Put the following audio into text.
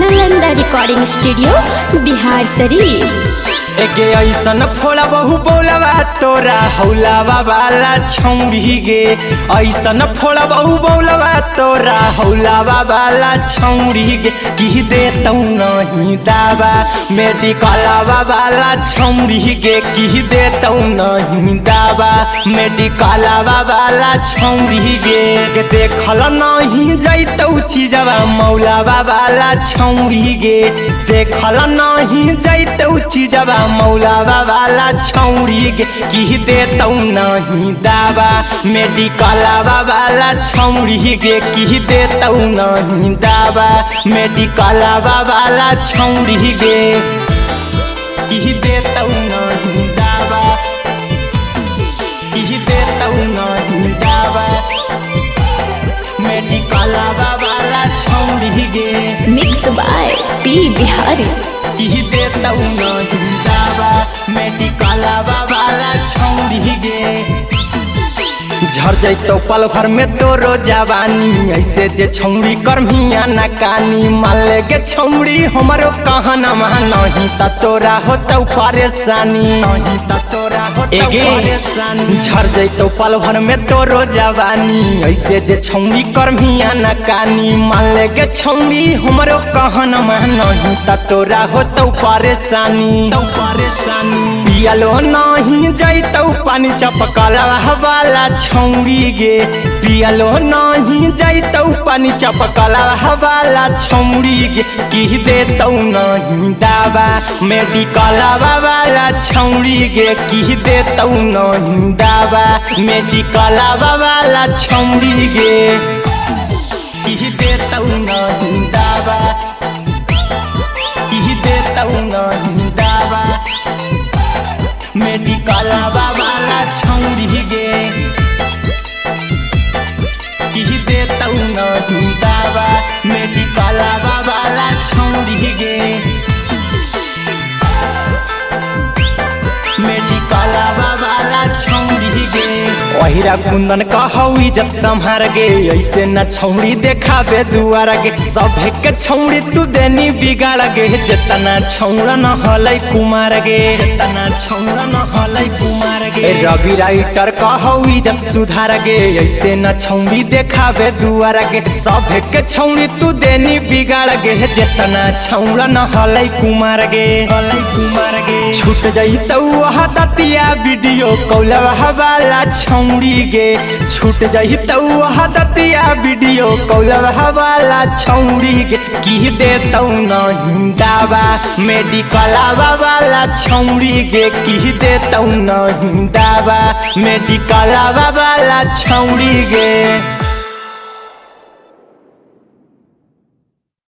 Nalanda recording studio Bihar Sharif. एके ऐसन फोड़ा बहु बोलवा तोरा हौलावा वाला छौड़ी गे। ऐसन फोड़ा बहु बोलवा तोरा हौलावा वाला छौड़ी गे। की देतौ नहीं दावा मेडिकलवा वाला छौड़ी गे। की देतौ नहीं दावा मेडिकलवा वाला छौड़ी गे। के देखल नहीं जैतौ चीजवा मौलावा वाला छौड़ी गे। देखल नहीं जैतौ चीजवा मौलावा वाला छौड़ी गे। की देतौ नहीं दावा मेडिकलवा वाला छौड़ी गे। की देतौ नहीं दावा मेडिकलवा वाला छौड़ी गे। की देतौ नहीं दावा, की देतौ नहीं दावा मेडिकलवा वाला छौड़ी गे। Mix by P Bihari. की देतौ नहीं दावा मेडिकलवा वाला छौड़ी गे। झर जैतौ पल भर में तोरो जवानी, ऐसे जे छौड़ी करमिया ना कानी। मान ले गे छौड़ी हमरो कहना नहीं त तोरा होतौ परेशानी। नहीं त तोरा होतौ परेशानी। झर जैतौ पल भर में तोरो जवानी, ऐसे जे छौड़ी करमिया ना कानी। मान ले गे छौड़ी हमरो कहना नहीं त तोरा होतौ परेशानी। पियलो नहीं जैतौ पानी चपकलवा वाला छौड़ी गे। पियलो नहीं जैतौ पानी चपकलवा वाला छौड़ी गे। की देतौ नहीं दावा मेडिकलवा वाला छौड़ी गे। की देतौ नहीं दावा मेडिकलवा वाला छौड़ी गे। की देतौ नहीं दावा, की देतौ नहीं दावा मेडिकलवा वाला छौड़ी गे। की देतौ नहीं दावा मेडिकलवा वाला छौड़ी गे। मेडिकलवा वाला छौड़ी गे। ओहिरा कुंदन कहौ इज्जत संभार गे, ऐसे न छौड़ी देखाबे दुआर गे। सभे के छौड़ी तू देनी बिगाड़ गे, जेतना छौड़ा न हलै कुमार गे। जेतना छौड़ा न हलै कुमार गे। रवि राइटर कहौ इज्जत सुधार गे, ऐसे न छौड़ी देखाबे दुआर गे। सभे के छौड़ी तू देनी बिगाड़ गे, जेतना छौड़ा न हलै कुमार गे। हलै कुमार गे। छूट जैतौ दतिया वीडियो कॉलवा वाला छौड़ी गे। छूट जैतौ दतिया वीडियो कॉलवा वाला छौड़ी गे। की देतौ नहीं दावा मेडिकलवा वाला छौड़ी गे। की देतौ नहीं दावा मेडिकलवा वाला छौड़ी गे।